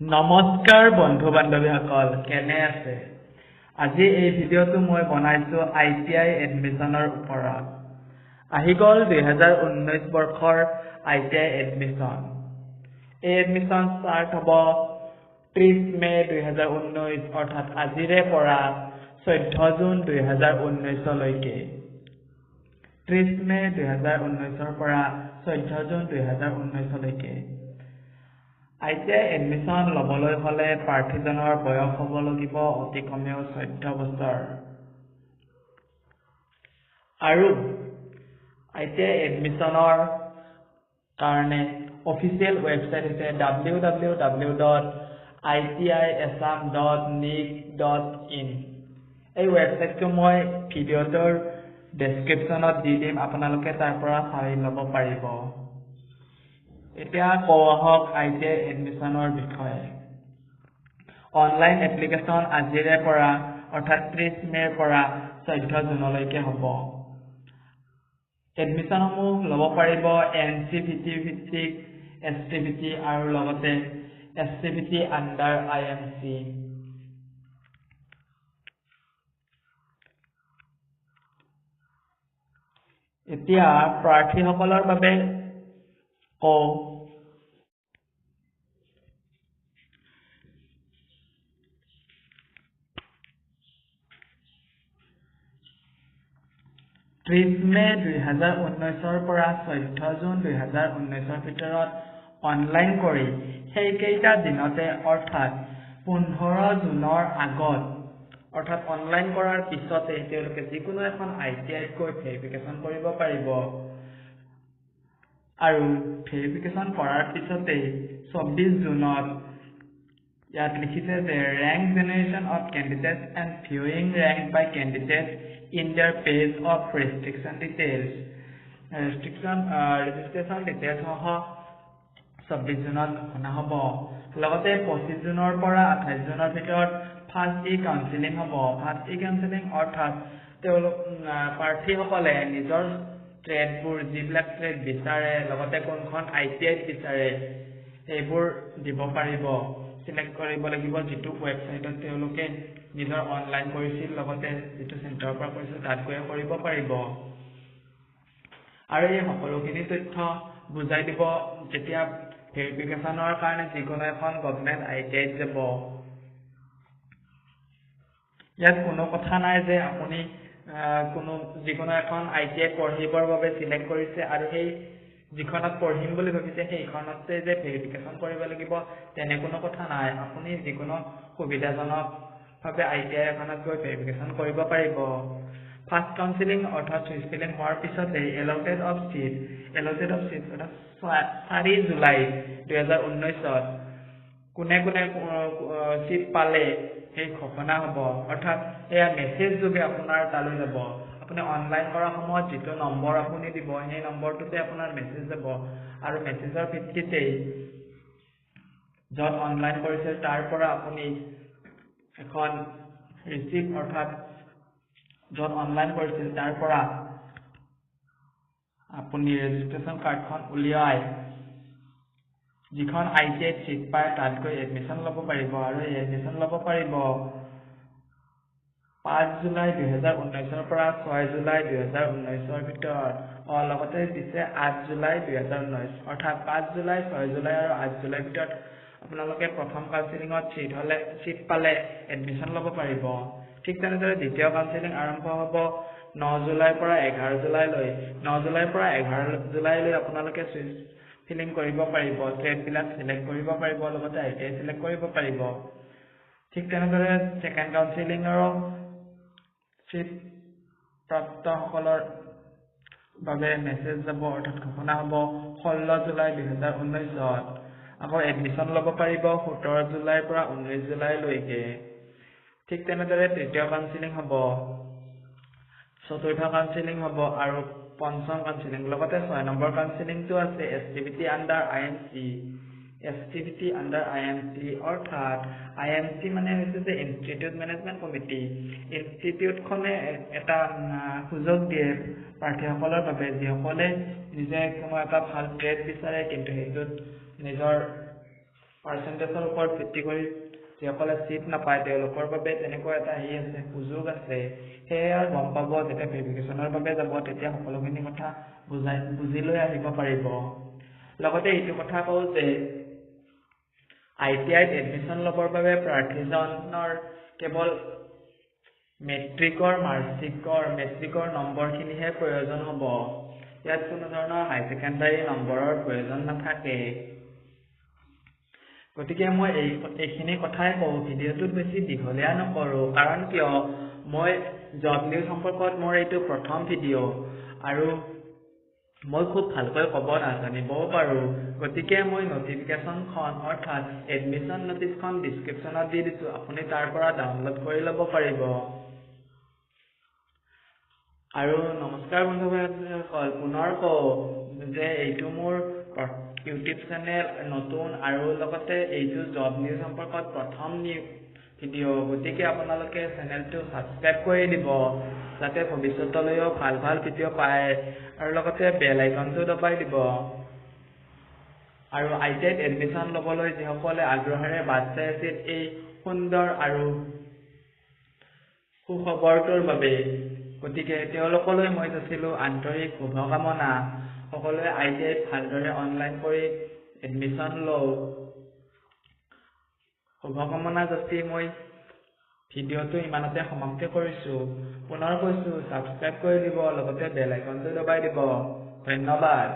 নমস্কাৰ বন্ধু বান্ধৱীসকল, কেনে আছে? আজি এই ভিডিঅ'টো মই বনাইছো I T I এডমিশ্যনৰ ওপৰত। আহি গ'ল 2019 বৰ্ষৰ I T I admission. এই এডমিশ্যন ষ্টাৰ্ট হ'ব 30 মে' 2019, অৰ্থাৎ আজিৰে পৰা 14 জুন 2019লৈকে। 30 মে' 2019ৰ পৰা 14 June 2019লৈকে। I T I admission ল'বলৈ হ'লে প্ৰাৰ্থীজনৰ বয়স হ'ব লাগিব অতি কমেও 14 বছৰ। আৰু I T I এডমিশ্যনৰ কাৰণে অফিচিয়েল ৱেবছাইট হৈছে W W W dot I T I Assam dot nic dot in. এই ৱেবছাইটটো মই ভিডিঅ'টোৰ ডেছক্ৰিপশ্যনত দি দিম, আপোনালোকে তাৰ পৰা চাই ল'ব পাৰিব। এতিয়া কওঁ আহক I T I এডমিশ্যনৰ বিষয়ে। অনলাইন এপ্লিকেশ্যন আজিৰে পৰা অৰ্থাৎ 30 মে'ৰ পৰা 14 জুনলৈকে হ'ব। এডমিশ্যনসমূহ ল'ব পাৰিব এন চি ভি টি ভিত্তিক, এছ টি ভি টি আৰু লগতে S T V T under I M C. এতিয়া প্ৰাৰ্থীসকলৰ বাবে কওঁ, 30 মে' 2019ৰ পৰা 14 জুন 2019ৰ ভিতৰত অনলাইন কৰি সেইকেইটা দিনতে অৰ্থাৎ 15 জুনৰ আগত, অৰ্থাৎ অনলাইন কৰাৰ পিছতে তেওঁলোকে যিকোনো এখন I T আইত গৈ ভেৰিফিকেশ্যন কৰিব পাৰিব। আৰু ভেৰিফিকেশ্যন কৰাৰ পিছতেই 24 জুনত ইয়াত লিখিছে যে rank generation of candidates and viewing rank by candidates in their page of restriction details. Registration ডিটেইলছসহ 24 জুনত ঘোষণা হ'ব। লগতে 25 জুনৰ পৰা 28 জুনৰ ভিতৰত ফাৰ্ষ্ট ই কাউন্সিলিং হ'ব। ফাৰ্ষ্ট ই কাউন্সিলিং অৰ্থাৎ তেওঁলোক প্ৰাৰ্থীসকলে নিজৰ ট্ৰেডবোৰ, যিবিলাক ট্ৰেড বিচাৰে, লগতে কোনখন I T আইত বিচাৰে সেইবোৰ দিব পাৰিব। চিলেক্ট কৰিব লাগিব যিটো ৱেবছাইটত তেওঁলোকে নিজৰ অনলাইন কৰিছিল, লগতে যিটো চেণ্টাৰৰ পৰা কৰিছিল তাত গৈ কৰিব পাৰিব। আৰু এই সকলোখিনি তথ্য বুজাই দিব যেতিয়া ভেৰিফিকেশ্যনৰ কাৰণে যিকোনো এখন গভমেণ্ট I T আইত যাব। ইয়াত কোনো কথা নাই যে আপুনি কোনো যিকোনো এখন I T I পঢ়িবৰ বাবে চিলেক্ট কৰিছে আৰু সেই যিখনত পঢ়িম বুলি ভাবিছে সেইখনতে যে ভেৰিফিকেশ্যন কৰিব লাগিব, তেনে কোনো কথা নাই। আপুনি যিকোনো সুবিধাজনকভাৱে I T I এখনত গৈ ভেৰিফিকেশ্যন কৰিব পাৰিব। ফাৰ্ষ্ট কাউন্সিলিং অৰ্থাৎ চুইচ ফিলিং হোৱাৰ পিছতেই allotted of seat, allotted of seat অৰ্থাৎ 4 জুলাই 2019ত কোনে কোনে চিট পালে সেই ঘোষণা হ'ব। অৰ্থাৎ এয়া মেছেজ যোগে আপোনাৰ তালৈ যাব। আপুনি অনলাইন কৰাৰ সময়ত যিটো নম্বৰ আপুনি দিব সেই নম্বৰটোতে আপোনাৰ মেছেজ যাব আৰু মেছেজৰ ভিত্তিতেই য'ত অনলাইন কৰিছিল তাৰ পৰা আপুনি এখন ৰিচিপ্ট, অৰ্থাৎ য'ত অনলাইন কৰিছিল তাৰ পৰা আপুনি ৰেজিষ্ট্ৰেশ্যন কাৰ্ডখন উলিয়াই যিখন I T আইত চিট পায় তাত গৈ এডমিশ্যন ল'ব পাৰিব। আৰু এই এডমিশ্যন ল'ব পাৰিব 5 জুলাই 2019ৰ পৰা 6 জুলাই 2019ৰ ভিতৰত। লগতে দিছে 8 জুলাই 2019, অৰ্থাৎ 5 জুলাই, 6 জুলাই আৰু 8 জুলাইৰ ভিতৰত আপোনালোকে প্ৰথম কাউন্সিলিঙত চিট পালে এডমিশ্যন ল'ব পাৰিব। ঠিক তেনেদৰে দ্বিতীয় কাউন্সিলিং আৰম্ভ হ'ব 9 জুলাইৰ পৰা 11 জুলাইলৈ। 9 জুলাইৰ পৰা 11 জুলাইলৈ আপোনালোকে চুইচ ফিলিং কৰিব পাৰিব, ট্ৰেডবিলাক চিলেক্ট কৰিব পাৰিব, লগতে I T I select কৰিব পাৰিব। ঠিক তেনেদৰে ছেকেণ্ড কাউন্সিলিঙৰো চিট প্ৰাপ্তসকলৰ বাবে মেছেজ যাব, অৰ্থাৎ ঘোষণা হ'ব 16 জুলাই 2019ত। আকৌ এডমিশ্যন ল'ব পাৰিব 17 জুলাইৰ পৰা 19 জুলাইলৈকে। ঠিক তেনেদৰে তৃতীয় কাউন্সিলিং হ'ব, চতুৰ্থ কাউন্সিলিং হ'ব আৰু পঞ্চম কাউন্সিলিং। লগতে 6 নম্বৰ কাউন্সিলিংটো আছে S T V T under I M C. S T V T under I M C অৰ্থাৎ I M C মানে হৈছে যে ইনষ্টিটিউট মেনেজমেণ্ট কমিটি। ইনষ্টিটিউটখনে এটা সুযোগ দিয়ে প্ৰাৰ্থীসকলৰ বাবে, যিসকলে নিজে কোনো এটা ভাল ট্ৰেড বিচাৰে কিন্তু সেইটোত নিজৰ পাৰ্চেণ্টেজৰ ওপৰত ভিত্তি কৰি যিসকলে ছিট নাপায়, তেওঁলোকৰ বাবে তেনেকুৱা এটা হেৰি আছে, সুযোগ আছে। সেয়ে আৰু গম পাব যেতিয়া ভেৰিফিকেশ্যনৰ বাবে যাব, তেতিয়া সকলোখিনি কথা বুজাই বুজি লৈ আহিব পাৰিব। লগতে এইটো কথা কওঁ যে আই টি আইত এডমিশ্যন ল'বৰ বাবে প্ৰাৰ্থীজনৰ কেৱল মেট্ৰিকৰ নম্বৰখিনিহে প্ৰয়োজন হ'ব। ইয়াত কোনো ধৰণৰ হাই ছেকেণ্ডাৰী নম্বৰৰ প্ৰয়োজন নাথাকে। গতিকে মই এইখিনি কথাই কওঁ, ভিডিঅ'টোত বেছি দীঘলীয়া নকৰোঁ। কাৰণ কিয়, মই জব নিউজ সম্পৰ্কত মোৰ এইটো প্ৰথম ভিডিঅ' আৰু মই খুব ভালকৈ ক'ব নাজানিবও পাৰোঁ। গতিকে মই নটিফিকেশ্যনখন, অৰ্থাৎ এডমিশ্যন নটিচখন ডিছক্ৰিপশ্যনত দি দিছোঁ, আপুনি তাৰ পৰা ডাউনলোড কৰি ল'ব পাৰিব। আৰু নমস্কাৰ বন্ধুসকল, পুনৰ কওঁ যে এইটো মোৰ ইউটিউব চেনেল নতুন আৰু লগতে এইটো জব নিউজ সম্পৰ্কত প্ৰথম ভিডিঅ'। গতিকে আপোনালোকে চেনেলটো ছাবস্ক্ৰাইব কৰি দিব, যাতে ভৱিষ্যতলৈও ভাল ভাল ভিডিঅ' পায়, আৰু লগতে বেল আইকনটো দবাই দিব। আৰু আই টি আইত এডমিশ্যন ল'বলৈ যিসকলে আগ্ৰহেৰে বাট চাই আছিল এই সুন্দৰ আৰু সুখবৰটোৰ বাবে, গতিকে তেওঁলোকলৈ মই যাচিলোঁ আন্তৰিক শুভকামনা। সকলোৱে আই টি আইত ভালদৰে অনলাইন কৰি এডমিশ্যন লওক। শুভকামনা যাচি মই ভিডিঅ'টো ইমানতে সমাপ্তি কৰিছোঁ। পুনৰ কৈছোঁ, ছাবস্ক্ৰাইব কৰি দিব, লগতে বেল আইকনটো দবাই দিব। ধন্যবাদ।